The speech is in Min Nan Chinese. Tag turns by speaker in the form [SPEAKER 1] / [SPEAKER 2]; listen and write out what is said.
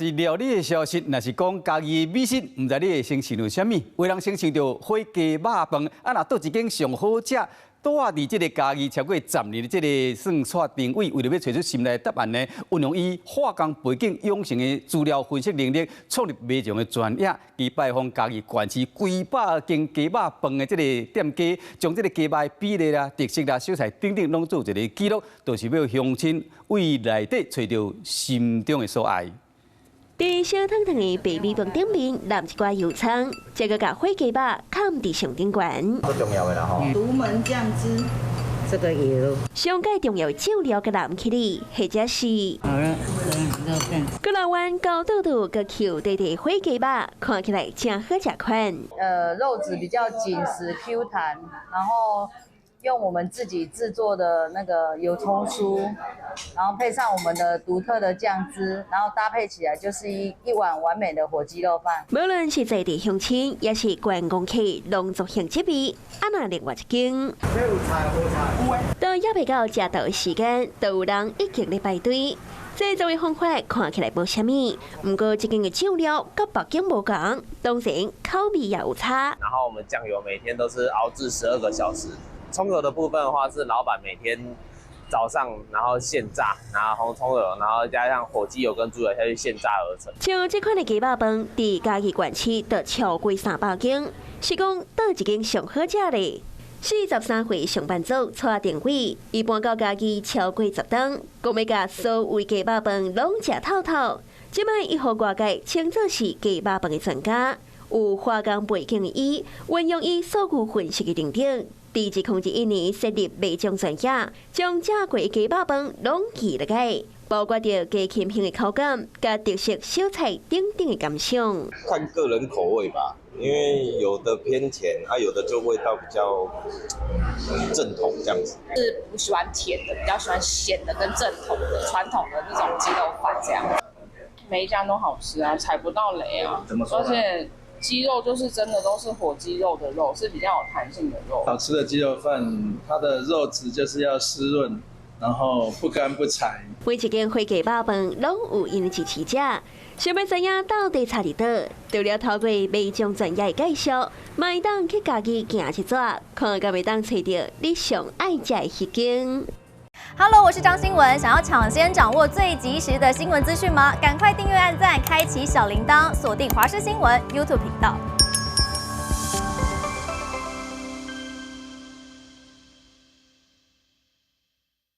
[SPEAKER 1] 是料理的消息，若是講嘉義的美食，毋知你會先想著啥物？有人先想著火雞肉飯，啊，若佗一間上好食，蹛佇這个嘉義超過10年的這个算蔡定偉，為著欲揣出心內的答案呢，運用伊化工背景養成的資料分析能力，創立賣場的專業。伊拜訪嘉義縣市幾百間雞肉飯的這个店家，將這个雞肉的比例啦、特色啦、小菜等等，攏做一个記錄，就是欲鄉親對內底揣著心中的所愛。
[SPEAKER 2] 佇燒燙燙的白米飯頂面淋一寡油蔥，這个共火雞肉崁佇上頂懸。
[SPEAKER 3] 好重要的啦吼。
[SPEAKER 4] 獨門醬汁，
[SPEAKER 5] 這個油。
[SPEAKER 2] 上蓋重要的醬料共淋起來，或者是。
[SPEAKER 5] 好了，肉片。
[SPEAKER 2] 閣來碗高度度閣 Q 彈彈火雞肉，看起來誠好食款。
[SPEAKER 6] 肉質比較緊實 Q 彈，然後用我們自己製作的那個油蔥酥，然後配上我們的獨特的醬汁，然後搭配起來就是一碗完美的火雞肉飯。
[SPEAKER 2] 無論是在地鄉親，抑是觀光客，攏足興這味。啊，若另外一間，到猶未到食晝的時間，都有人已經咧排隊。製作的方法看起來無啥物，毋過這間的醬料佮別間無仝，當然口味也有差。
[SPEAKER 7] 然後我們醬油每天都是熬製12個小時。蔥油的部分的話，是老闆每天早上然後現炸，拿紅蔥油，然後加上火雞油跟豬油下去現炸而成。
[SPEAKER 2] 像這款的雞肉飯，佇嘉義縣市就超過300間，是講佗一間上好食咧？43歲上班族蔡定偉，伊搬到嘉義超過10冬，講欲共所有雞肉飯攏食透透。這擺伊予外界稱作是雞肉飯的專家，有化工背景的伊，運用伊數據分析的能力，佇2001年設立賣醬專頁，將食過的雞肉飯攏記落來，包括著雞禽胸的口感、佮特色小菜等等的感想。
[SPEAKER 8] 看個人口味吧，因為有的偏甜，啊，有的就味道比較正統這樣子。
[SPEAKER 9] 是不喜歡甜的，比較喜歡鹹的跟正統的傳統的那種雞肉飯這樣。
[SPEAKER 10] 每一家都好吃啊，踩不到雷啊。
[SPEAKER 3] 怎麼說？
[SPEAKER 10] 而且雞肉就是真的都是火雞肉的肉，是比較有彈性的肉。
[SPEAKER 11] 好吃的雞肉飯，它的肉質就是要濕潤，然後不乾不柴。
[SPEAKER 2] 每一間火雞肉飯攏有𪜶的支持者，想欲知影到底差佇佗，除了透過賣醬專業的介紹，嘛會當去家己行一逝，看敢會當揣著你上愛食的彼間。
[SPEAKER 12] Hello，我是張新聞。想要搶先掌握最及時的新聞資訊嗎？趕快訂閱、按讚、開啟小鈴鐺，鎖定華視新聞 YouTube 頻道。